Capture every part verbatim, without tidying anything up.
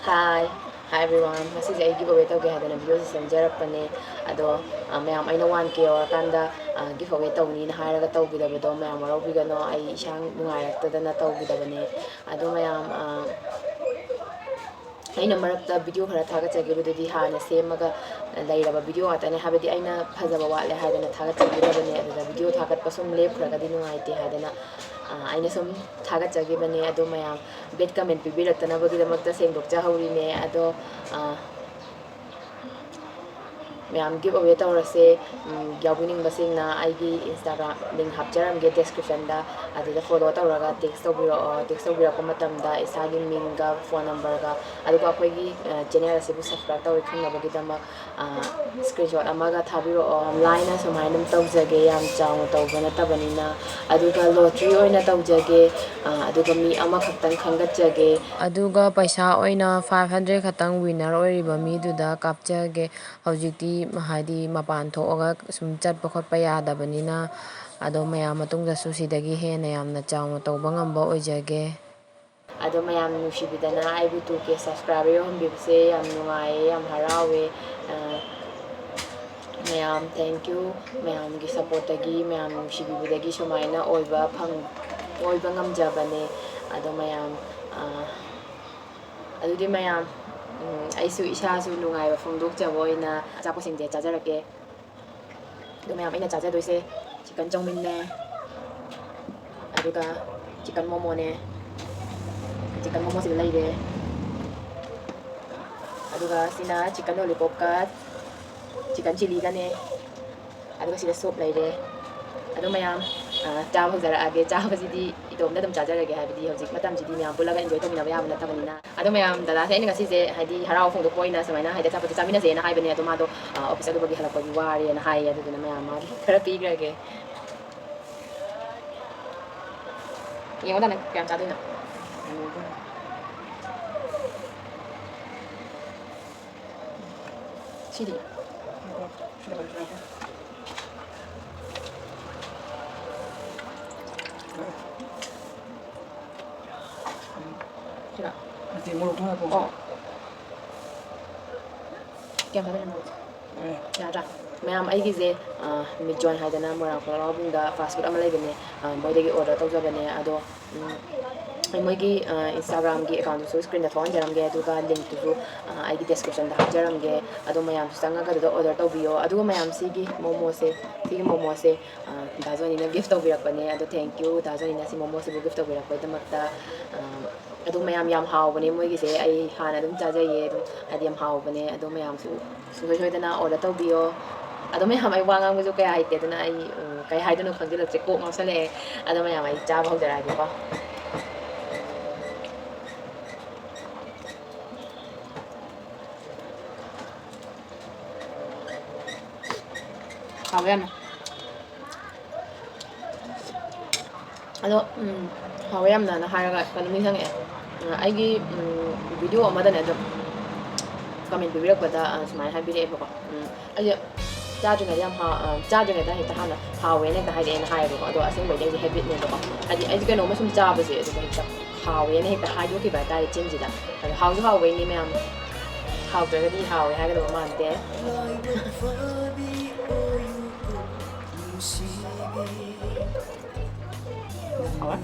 Hi, hi everyone. ꯉꯁꯤꯁꯦ ꯑꯩ ꯒꯤꯐ away ꯇꯧꯒꯦ ꯍꯥꯏꯗꯅ ꯚꯤꯗꯤꯑꯣꯁꯦ ꯁꯦꯝꯖꯔꯛꯄꯅꯦ꯫ ꯑꯗꯣ, ꯑ, ꯃꯌꯥꯝ, ꯑꯩꯅ ꯋꯥꯟ ꯀꯦ ꯌꯧꯔꯀꯥꯟꯗ, ꯑ, ꯒꯤꯐ ꯑꯋꯦ ꯇꯧꯅꯤꯅ ꯍꯥꯏꯔꯒ ꯇꯧꯈꯤꯗꯕꯗꯣ ꯃꯌꯥꯝ ꯋꯥꯔꯧꯕꯤꯒꯅꯣ꯫ ꯑꯩ ꯏꯁꯥ ꯅꯨꯡꯉꯥꯏꯔꯛꯇꯗꯅ ꯇꯧꯈꯤꯗꯕꯅꯦ꯫ ꯑꯗꯣ ꯃꯌꯥꯝ, ꯑ, ꯑꯩꯅ ꯃꯔꯛꯇ ꯚꯤꯗꯤꯑꯣ ꯈꯔ ꯊꯥꯒꯠꯆꯈꯤꯕꯗꯨꯗꯤ ꯍꯥꯟꯅ ꯁꯦꯝꯃꯒ ꯂꯩꯔꯕ ꯚꯤꯗꯤꯑꯣ ꯉꯥꯛꯇꯅꯦ꯫ ꯍꯥꯏꯕꯗꯤ ꯑꯩꯅ ꯐꯖꯕ ꯋꯥꯠꯂꯦ ꯍꯥꯏꯗꯅ ꯊꯥꯒꯠꯆꯈꯤꯗꯕꯅꯦ꯫ ꯑꯗꯨꯗ ꯚꯤꯗꯤꯑꯣ ꯊꯥꯒꯠꯄ ꯁꯨꯝ ꯂꯦꯞꯈ꯭ꯔꯒꯗꯤ ꯅꯨꯡꯉꯥꯏꯇꯦ ꯍꯥꯏꯗꯅ, ꯑ, ꯑꯩꯅ ꯁꯨꯝ ꯊꯥꯒꯠꯆꯈꯤꯕꯅꯦ꯫ ꯑꯗꯣ ꯃꯌꯥꯝ ꯕꯦꯗ ꯀꯃꯦꯟ ꯄꯤꯕꯤꯔꯛꯇꯅꯕꯒꯤꯗꯃꯛꯇ ꯁꯦꯡꯗꯣꯛꯆꯍꯧꯔꯤꯅꯦ꯫ ꯑꯗꯣ, ꯑ, ꯃꯌꯥꯝ ꯒꯤꯐ ꯑꯋꯦ ꯇꯧꯔꯁꯦ꯫ ꯎꯝ, ꯌꯥꯎꯕꯤꯅꯤꯡꯕꯁꯤꯡꯅ ꯑꯩꯒꯤ Instagram link ꯍꯥꯞꯆꯔꯝꯒꯦ descriptionꯗ, ꯑꯗꯨꯗ follow ꯇꯧꯔꯒ text ꯇꯧꯕꯤꯔꯛꯑꯣ꯫ Text ꯇꯧꯕꯤꯔꯛꯄ ꯃꯇꯝꯗ ꯏꯁꯥꯒꯤ ꯃꯤꯡꯒ phone numberꯒ, ꯑꯗꯨꯒ ꯑꯩꯈꯣꯏꯒꯤ, ꯑ, channel ꯑꯁꯤꯕꯨ subscribe ꯇꯧꯔꯦ ꯈꯪꯅꯕꯒꯤꯗꯃꯛ, ꯑ, screenshot ꯑꯃꯒ ꯊꯥꯕꯤꯔꯛꯑꯣ꯫ ꯂꯥꯏꯅ ꯁꯨꯃꯥꯏꯅ ꯑꯗꯨꯝ ꯇꯧꯖꯒꯦ, ꯌꯥꯝ ꯆꯥꯎꯅ ꯇꯧꯕ ꯅꯠꯇꯕꯅꯤꯅ꯫ ꯑꯗꯨꯒ lottery ꯑꯣꯏꯅ ꯇꯧꯖꯒꯦ, ꯑ, ꯑꯗꯨꯒ ꯃꯤ ꯑꯃꯈꯛꯇꯪ ꯈꯟꯒꯠꯆꯒꯦ꯫ ꯑꯗꯨꯒ ꯄꯩꯁꯥ ꯑꯣꯏꯅ five hundred ꯈꯛꯇꯪ winner ꯑꯣꯏꯔꯤꯕ ꯃꯤꯗꯨꯗ ꯀꯥꯞꯆꯒꯦ꯫ ꯍꯧꯖꯤꯛꯇꯤ ꯍꯥꯏꯗꯤ ꯃꯄꯥꯟ ꯊꯣꯛꯑꯒ ꯁꯨꯝ ꯆꯠꯄ ꯈꯣꯠꯄ ꯌꯥꯗꯕꯅꯤꯅ꯫ ꯑꯗꯣ ꯃꯌꯥꯝ ꯃꯇꯨꯡꯗꯁꯨ ꯁꯤꯗꯒꯤ ꯍꯦꯟꯅ ꯌꯥꯝꯅ ꯆꯥꯎꯅ ꯇꯧꯕ ꯉꯝꯕ ꯑꯣꯏꯖꯒꯦ꯫ ꯑꯗꯣ ꯃꯌꯥꯝ ꯅꯨꯡꯁꯤꯕꯤꯗꯅ ꯑꯩꯕꯨ two K subscriber ꯌꯧꯍꯟꯕꯤꯕꯁꯦ ꯌꯥꯝ ꯅꯨꯡꯉꯥꯏꯌꯦ, ꯌꯥꯝ ꯍꯔꯥꯎꯋꯦ꯫ ꯑ, ꯃꯌꯥꯝ thank you꯫ ꯃꯌꯥꯝꯒꯤ supportꯇꯒꯤ, ꯃꯌꯥꯝ ꯅꯨꯡꯁꯤꯕꯤꯕꯗꯒꯤ ꯁꯨꯃꯥꯏꯅ ꯑꯣꯏꯕ ꯐꯪ-, ꯑꯣꯏꯕ ꯉꯝꯖꯕꯅꯦ꯫ ꯑꯗꯣ ꯃꯌꯥꯝ, ꯑ, ꯑꯗꯨꯗꯤ ꯃꯌꯥꯝ, ꯎꯝ, ꯑꯩꯁꯨ ꯏꯁꯥꯁꯨ ꯅꯨꯡꯉꯥꯏꯕ ꯐꯣꯡꯗꯣꯛꯆꯕ ꯑꯣꯏꯅ ꯑꯆꯥꯄꯣꯠꯁꯤꯡꯁꯦ ꯆꯥꯖꯔꯛꯀꯦ꯫ ꯑꯗꯣ ꯃꯌꯥꯝ, ꯑꯩꯅ ꯆꯥꯖꯗꯣꯏꯁꯦ chicken chowminꯅꯦ, ꯑꯗꯨꯒ chicken momoꯅꯦ꯫ Chicken momoꯁꯤꯗ ꯂꯩꯔꯦ꯫ ꯑꯗꯨꯒ ꯁꯤꯅ chicken lollipopꯀ chicken chilliꯒꯅꯦ꯫ ꯑꯗꯨꯒ ꯁꯤꯗ soup ꯂꯩꯔꯦ꯫ ꯑꯗꯣ ꯃꯌꯥꯝ, ꯑ, ꯆꯥꯕ ꯍꯧꯖꯔꯛꯑꯒꯦ꯫ ꯆꯥꯕꯁꯤꯗꯤ ꯏꯇꯣꯝꯗ ꯑꯗꯨꯝ ꯆꯥꯖꯔꯒꯦ, ꯍꯥꯏꯕꯗꯤ ꯍꯧꯖꯤꯛ ꯃꯇꯝꯁꯤꯗꯤ ꯃꯌꯥꯝ ꯄꯨꯜꯂꯒ enjoy ꯇꯧꯃꯤꯟꯅꯕ ꯌꯥꯕ ꯅꯠꯇꯕꯅꯤꯅ꯫ ꯑꯗꯣ ꯃꯌꯥꯝ, ꯗꯗꯥꯁꯦ ꯑꯩꯅ ꯉꯁꯤꯁꯦ ꯍꯥꯏꯗꯤ ꯍꯔꯥꯎ ꯐꯣꯡꯗꯣꯛꯄ ꯑꯣꯏꯅ ꯁꯨꯃꯥꯏꯅ ꯍꯥꯏꯗꯤ ꯑꯆꯥꯄꯣꯠꯁꯦ ꯆꯥꯃꯤꯟꯅꯁꯦꯅ ꯍꯥꯏꯕꯅꯦ, ꯑꯗꯣ ꯃꯥꯗꯣ, ꯑ, office ꯆꯠꯂꯨꯕꯒꯤ ꯍꯜꯂꯛꯄꯒꯤ ꯋꯥꯔꯦꯅ ꯍꯥꯏꯌꯦ꯫ ꯑꯗꯨꯗꯨꯅ ꯃꯌꯥꯝ ꯃꯥꯒꯤ ꯈꯔ ꯄꯤꯈ꯭ꯔꯒꯦ꯫ ꯌꯦꯡꯉꯣ ꯗꯥ, ꯅꯪ ꯀꯌꯥꯝ ꯆꯥꯗꯣꯏꯅꯣ? ꯁꯤꯗꯤ? ꯁꯤꯔ? ꯅꯠꯇꯦ, ꯃꯣꯔꯣꯛ ꯊꯣꯡ ꯍꯥꯞꯄꯣ꯫ ꯑꯣ꯫ ꯌꯥꯝ ꯐꯖꯅ ꯎꯝ, ꯌꯥꯗ꯭ꯔꯥ? ꯃꯌꯥꯝ, ꯑꯩꯒꯤꯁꯦ, ꯑ, ꯃꯤꯠ ꯖꯣꯟ ꯍꯥꯏꯗꯅ ꯃꯣꯏꯔꯥꯡ ꯈꯣꯂꯥꯎꯕꯨꯡꯗ fast food ꯑꯃ ꯂꯩꯕꯅꯦ, ꯑ, ꯃꯣꯏꯗꯒꯤ order ꯇꯧꯖꯕꯅꯦ꯫ ꯑꯗꯣ, ꯎꯝ, ꯑꯩ ꯃꯣꯏꯒꯤ, ꯑ, Instagram-ꯒꯤ account-ꯇꯨꯁꯨ screen-ꯗ ꯊꯣꯛꯍꯟꯖꯔꯝꯒꯦ, ꯑꯗꯨꯒ link-ꯇꯨꯁꯨ, ꯑ, ꯑꯩꯒꯤ description-ꯗ ꯍꯥꯞꯆꯔꯝꯒꯦ꯫ ꯑꯗꯣ ꯃꯌꯥꯝꯁꯨ ꯆꯪꯉꯒ ꯑꯗꯨꯗ order ꯇꯧꯕꯤꯌꯣ꯫ ꯑꯗꯨꯒ ꯃꯌꯥꯝ, ꯁꯤꯒꯤ ꯃꯣꯃꯣꯁꯦ, ꯁꯤꯒꯤ ꯃꯣꯃꯣꯁꯦ, ꯑ, ꯗꯥ ꯖꯣꯅꯤꯅ gift ꯇꯧꯕꯤꯔꯛꯄꯅꯦ꯫ ꯑꯗꯣ thank you, ꯗꯥ ꯖꯣꯅꯤꯅ ꯁꯤ ꯃꯣꯃꯣꯁꯤꯕꯨ gift ꯇꯧꯕꯤꯔꯛꯄꯒꯤꯗꯃꯛꯇ꯫ ꯑ, ꯑꯗꯣ ꯃꯌꯥꯝ, ꯌꯥꯝ ꯍꯥꯎꯕꯅꯦ ꯃꯣꯏꯒꯤꯁꯦ, ꯑꯩ ꯍꯥꯟꯅ ꯑꯗꯨꯝ ꯆꯥꯖꯩꯌꯦ, ꯑꯗꯨꯝ ꯍꯥꯏꯗꯤ ꯌꯥꯝ ꯍꯥꯎꯕꯅꯦ꯫ ꯑꯗꯣ ꯃꯌꯥꯝꯁꯨ ꯁꯨꯡꯁꯣꯏ ꯁꯣꯏꯗꯅ order ꯇꯧꯕꯤꯌꯣ꯫ ꯑꯗꯣ ꯃꯌꯥꯝ, ꯑꯩ ꯋꯥ ꯉꯥꯡꯕꯁꯨ ꯀꯌꯥ ꯍꯩꯇꯦ, ꯑꯗꯨꯅ ꯑꯩ, ꯎꯝ, ꯀꯩ ꯍꯥꯏꯗꯣꯏꯅꯣ ꯈꯪꯖꯤꯜꯂꯛꯇ꯭ꯔꯦ, ꯀꯣꯛ ꯉꯥꯎꯁꯜꯂꯛꯑꯦ꯫ ꯑꯗꯣ ꯃꯌꯥꯝ, ꯑꯩ ꯆꯥꯕ ꯍꯧꯖꯔꯛꯑꯒꯦꯀꯣ꯫ ꯍꯥꯎꯋꯦ ꯌꯥꯝꯅ꯫ ꯑꯗꯣ, ꯎꯝ, ꯍꯥꯎꯋꯦ ꯌꯥꯝꯅꯅ ꯍꯥꯏꯔꯒ ꯀꯩꯅꯣꯝ ꯅꯤꯡꯁꯤꯡꯉꯛꯑꯦ꯫ ꯎꯝ, ꯑꯩꯒꯤ, ꯎꯝ, video ꯑꯃꯗꯅꯦ ꯑꯗꯨꯝ comment ꯄꯤꯕꯤꯔꯛꯄꯗ, ꯑ, ꯁꯨꯃꯥꯏꯅ ꯍꯥꯏꯕꯤꯔꯛꯑꯦꯕꯀꯣ꯫ ꯎꯝ, ꯑꯩꯁꯦ ꯆꯥꯗ꯭ꯔꯤꯉꯩꯗ ꯌꯥꯝ ꯍꯥ-, ꯑ, ꯆꯥꯗ꯭ꯔꯤꯉꯩꯗ ꯍꯦꯛꯇ ꯍꯥꯟꯅ ꯍꯥꯎꯋꯦꯅ ꯍꯦꯛꯇ ꯍꯥꯏꯔꯛꯑꯦꯅ ꯍꯥꯏꯌꯦꯕꯀꯣ꯫ ꯑꯗꯣ ꯑꯁꯦꯡꯕꯩꯗꯤ ꯑꯩꯁꯦ habit-ꯅꯦꯕꯀꯣ꯫ ꯍꯥꯏꯗꯤ ꯑꯩꯁꯦ ꯀꯩꯅꯣꯝꯃ ꯁꯨꯝ ꯆꯥꯕꯁꯦ ꯑꯗꯨꯒ ꯍꯦꯛꯇ ꯍꯥꯎꯋꯦꯅ ꯍꯦꯛꯇ ꯍꯥꯏꯗꯣꯛꯈꯤꯕ ꯍꯥꯏꯇꯥꯔꯦ ꯆꯤꯟꯁꯤꯗ꯫ ꯑꯗꯣ ꯍꯥꯎꯁꯨ ꯍꯥꯎꯕꯩꯅꯦ ꯃꯌꯥꯝ, ꯍꯥꯎꯇ꯭ꯔꯒꯗꯤ ꯍꯥꯎꯋꯦ ꯍꯥꯏꯒꯗꯕ ꯃꯥꯟꯗꯦ꯫ ꯍꯥꯎꯋꯦ꯫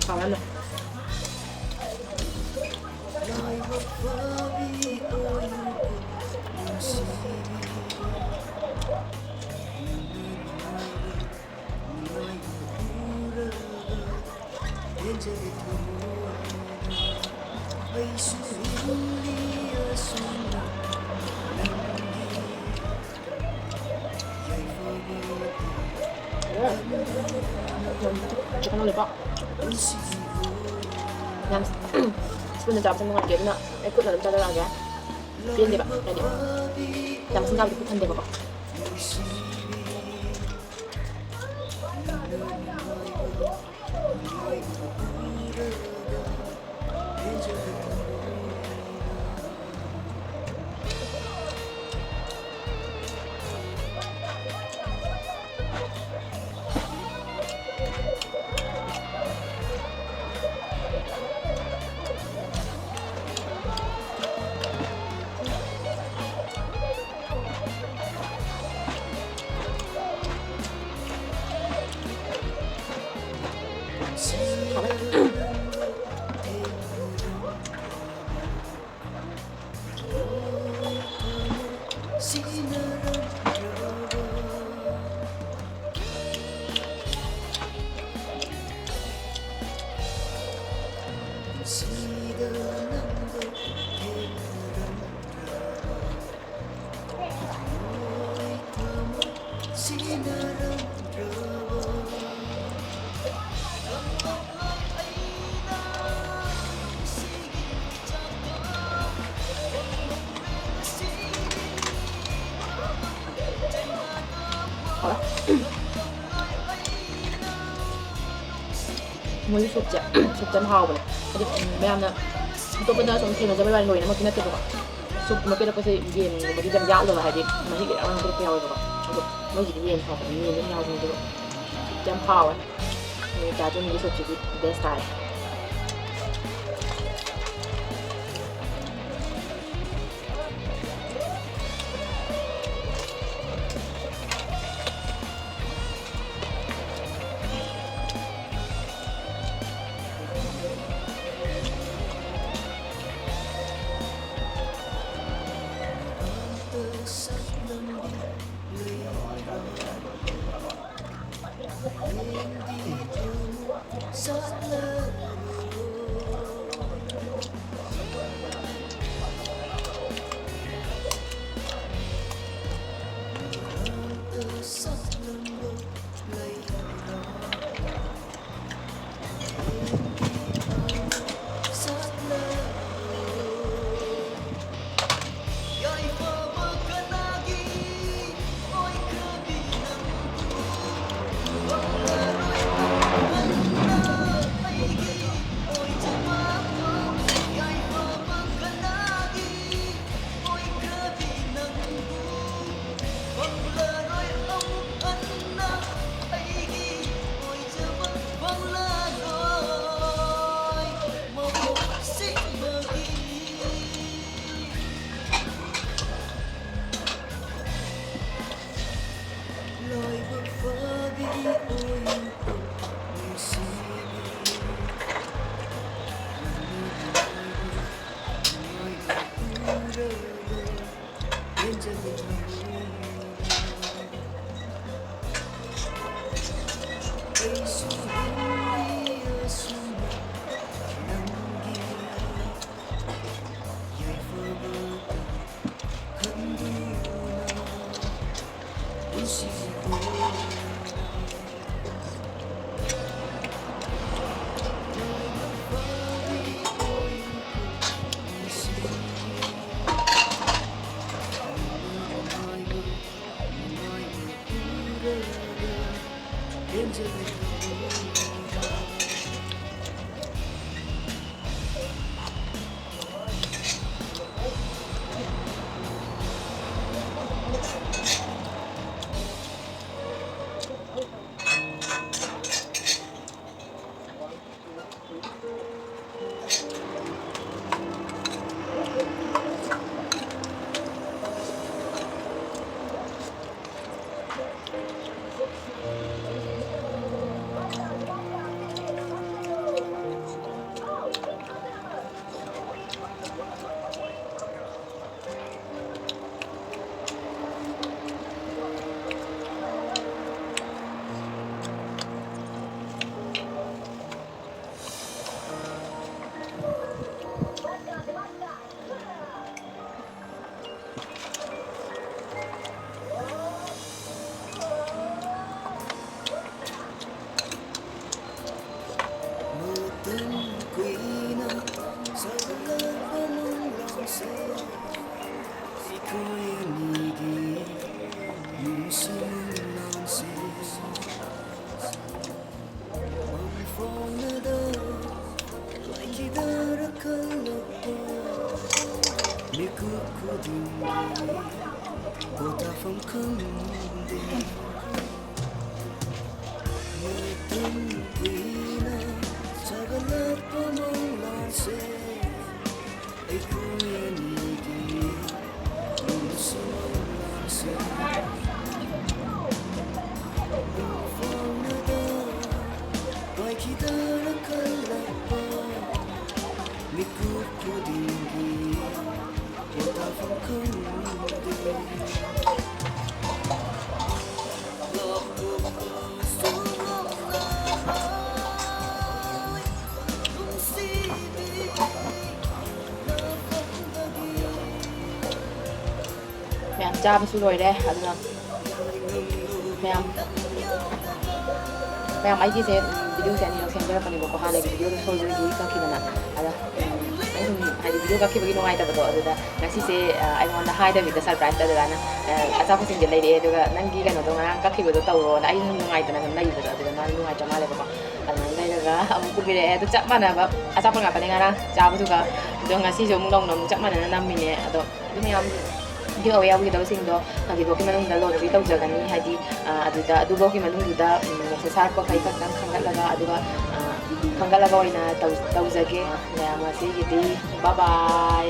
ꯍꯥꯎꯋꯦ ꯌꯥꯝꯅ꯫ Chicken lollipop. ꯌꯥꯝ spoon-ꯅ ꯆꯥꯕꯁꯦ ꯅꯨꯡꯉꯥꯏꯇꯦ, ꯑꯗꯨꯅ ꯑꯩ ꯈꯨꯠꯅ ꯑꯗꯨꯝ ꯆꯥꯖꯔꯛꯑꯒꯦ꯫ ꯄꯦꯟꯗꯦꯕ, ꯍꯥꯏꯗꯤ ꯌꯥꯝ ꯆꯤꯟ ꯆꯥꯕꯗꯤ ꯄꯨꯛ ꯊꯟꯗꯦꯕꯀꯣ꯫ ꯃꯣꯏꯒꯤ ꯁꯨꯞꯁꯦ, ꯁꯨꯞꯁꯦ ꯌꯥꯝ ꯍꯥꯎꯕꯅꯦ꯫ ꯍꯥꯏꯗꯤ, ꯎꯝ, ꯃꯌꯥꯝꯅ ꯑꯇꯣꯞꯄꯗ ꯁꯨꯝ ꯊꯦꯡꯅꯖꯕꯩ ꯋꯥꯅꯤ, ꯂꯣꯏꯅꯃꯛꯇꯤ ꯅꯠꯇꯦꯕꯀꯣ꯫ ꯁꯨꯞꯀꯨꯝꯕ ꯄꯤꯔꯛꯄꯁꯦ ꯌꯦꯟꯒꯨꯝꯕꯗꯤ ꯌꯥꯝ ꯌꯥꯎꯗꯕ, ꯍꯥꯏꯗꯤ ꯃꯍꯤ ꯌꯥꯝ ꯄꯤꯔꯛꯄ ꯌꯥꯎꯋꯦꯕꯀꯣ꯫ ꯑꯗꯣ ꯃꯣꯏꯒꯤꯗꯤ ꯌꯦꯟ ꯊꯣꯡꯕꯗꯤ ꯌꯦꯟ ꯑꯗꯨꯝ ꯌꯥꯎꯕꯅꯦ, ꯑꯗꯨꯒ ꯌꯥꯝ ꯍꯥꯎꯋꯦ꯫ ꯃꯣꯏ ꯆꯥꯖꯅꯤꯡꯒꯤ ꯁꯨꯞꯁꯤꯗꯤ best ꯇꯥꯔꯦ꯫ ꯆꯥꯕꯁꯨ ꯂꯣꯏꯔꯦ꯫ ꯑꯗꯨꯅ ꯃꯌꯥꯝ ꯃꯌꯥꯝ ꯑꯩꯒꯤꯁꯦ ꯚꯤꯗꯤꯑꯣꯁꯦ ꯑꯅꯤꯔꯛ ꯁꯦꯝꯖꯔꯛꯄꯅꯦꯕꯀꯣ꯫ ꯍꯥꯟꯅꯒꯤ ꯚꯤꯗꯤꯑꯣꯗꯣ ꯁꯣꯏꯕꯒꯤ ꯀꯛꯈꯤꯗꯅ꯫ ꯑꯗ ꯑꯩ ꯁꯨꯝ ꯍꯥꯏꯗꯤ ꯚꯤꯗꯤꯑꯣ ꯀꯛꯈꯤꯕꯒꯤ ꯅꯨꯡꯉꯥꯏꯇꯕꯗꯣ, ꯑꯗꯨꯗ ꯉꯁꯤꯁꯦ ꯑꯩꯉꯣꯟꯗ ꯍꯥꯏꯗꯕꯤꯗ ꯁꯔꯄ꯭ꯔꯥꯏꯁꯇ ꯑꯗꯨꯃꯥꯏꯅ ꯑꯆꯥꯄꯣꯠꯁꯤꯡꯁꯦ ꯂꯩꯔꯛꯑꯦ꯫ ꯑꯗꯨꯒ "ꯅꯪꯒꯤ ꯀꯩꯅꯣꯗꯣ ꯉꯔꯥꯡ ꯀꯛꯈꯤꯕꯗꯣ ꯇꯧꯔꯣꯅ" ꯑꯩ ꯁꯨꯝ ꯅꯨꯡꯉꯥꯏꯇꯅ ꯁꯨꯝ ꯂꯩꯕꯗꯣ, ꯑꯗꯨꯗ ꯃꯥꯅ ꯅꯨꯡꯉꯥꯏꯇ꯭ꯔ ꯃꯥꯜꯂꯦꯕꯀꯣ꯫ ꯑꯗꯨꯃꯥꯏꯅ ꯂꯩꯔꯒ ꯑꯃꯨꯛ ꯄꯨꯕꯤꯔꯛꯑꯦ꯫ ꯑꯗꯨ ꯆꯞ ꯃꯥꯟꯅꯕ ꯑꯆꯥꯄꯣꯠ ꯉꯥꯛꯇꯅꯦ ꯉꯔꯥꯡ ꯆꯥꯕꯗꯨꯒ꯫ ꯑꯗꯣ ꯉꯁꯤꯁꯨ ꯑꯃꯨꯛ ꯅꯧꯅ ꯑꯃꯨꯛ ꯆꯞ ꯃꯥꯟꯅꯅ ꯅꯝꯃꯤꯅꯦ꯫ ꯑꯗꯣ ꯑꯗꯨ ꯃꯌꯥꯝ ꯒꯤꯐ ꯑꯋꯦ ꯌꯥꯎꯈꯤꯗꯕꯁꯤꯡꯗꯣ ꯍꯧꯖꯤꯛꯐꯥꯎꯒꯤ ꯃꯅꯨꯡꯗ ꯂꯣꯇ꯭ꯔꯤ ꯇꯧꯖꯒꯅꯤ꯫ ꯍꯥꯏꯗꯤ ꯑꯗꯨꯗ ꯑꯗꯨꯐꯥꯎꯒꯤ ꯃꯅꯨꯡꯗꯨꯗ ꯃꯦꯁꯦꯖ ꯊꯥꯔꯛꯄꯈꯩ ꯈꯛꯇꯪ ꯈꯟꯒꯠꯂꯒ, ꯑꯗꯨꯒ ꯈꯟꯒꯠꯂꯒ ꯑꯣꯏꯅ ꯇꯧꯖꯒꯦ꯫ ꯃꯌꯥꯝ ꯉꯁꯤꯒꯤꯗꯤ ꯕꯥꯏ ꯕꯥꯏ꯫